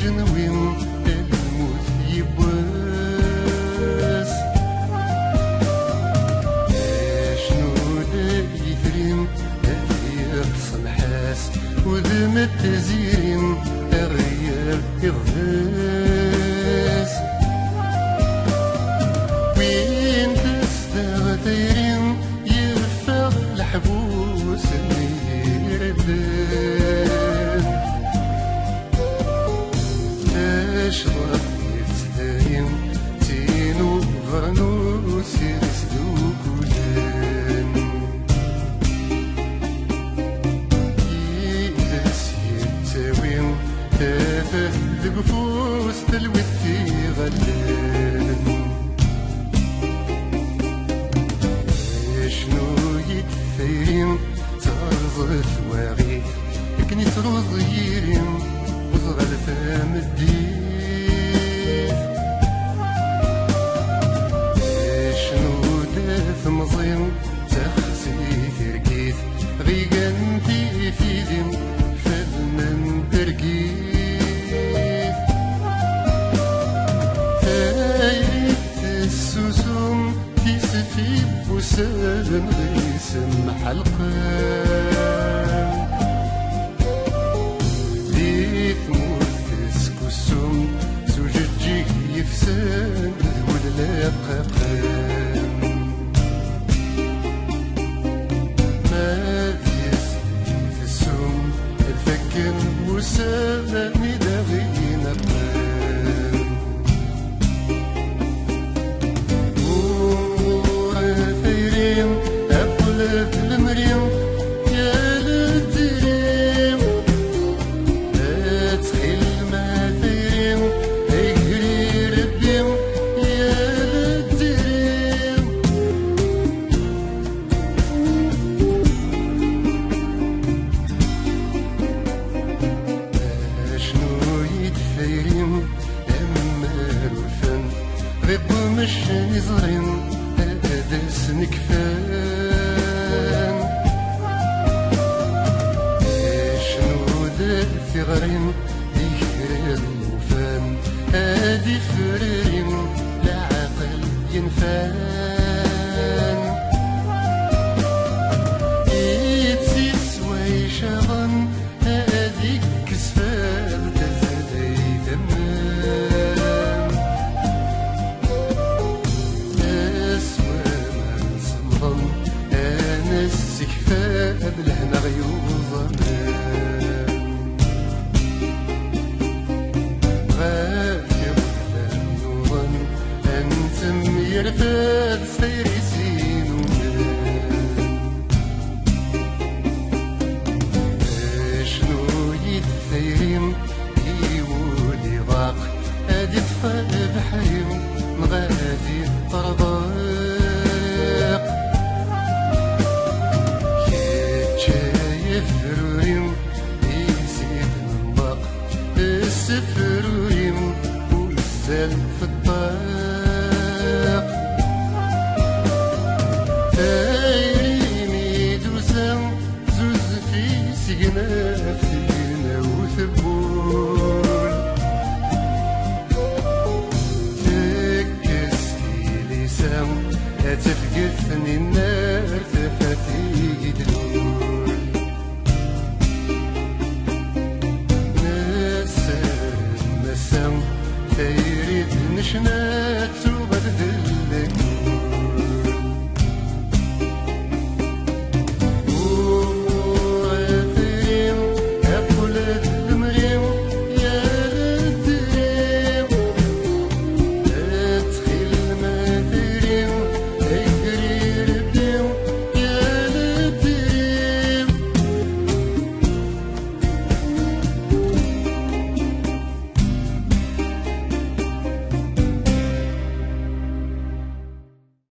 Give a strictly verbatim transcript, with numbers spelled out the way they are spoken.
Win lmut yiwwas, acnu d yitri, ad yeqsemḥ-as udem n tziri, aɣyab iḍbes. Win testaɣ tayri, yeffeɣ leḥbus n yirden. Tacḍaṭ yettdari, tin ubeṛnus i d-sdukkulen. Yid-s yettawi tafat deg ufus, talwit iɣallen. Acnu-yi-d tayri, terẓ twaɣit, akken i truẓ yiri, uẓɣal tameddit. Acnu d temẓi, texsi tirgit, ɣigan tifidi, fadmen targit. Tayri tessusum, tisfi n wussan ɣis mḥelqen. Di tmurt teskusum, s ujeǧǧig yefsen d wul laqaqen. Ma d yes tessum, ad fakken wussan i d aɣ-ineqqen. Umur tayri, aqleb lemri, ya Lezzayer. Ttxil ma tayri, agri Rebbi, ya Lezzayer. Acnu-yi-d tayri, ammer urfan, ɣiqumec n iẓri, ad as-nekfan. Acnu d tiɣri, di kra n wufan, ad ifrari, leɛqel yenfan. Ittiswa icaɣen, ad ikkes fad tazadayt amman. Aswam ad nsemḍen, ad nessekfad lehna ɣ yuẓamen. Ɣef iɣeblan nuḍen, ad nettemyerfed s tayri s inumen. Acnu-yi-d tayri, i wul iḍaq, ad iṭṭef abeḥri, neɣ ad iṭṭerḍeq. Kečč ay afruri, i s-id-nenḍeq, ssefruri, uzzal f ṭṭaq. Tayri mi d-tusa, zuzef isegnaf tinaw tewwul. Tekkes tilisa, ad tafget ninnar tafat i d-tlul. Nessarem ass-a tayri d nnecna.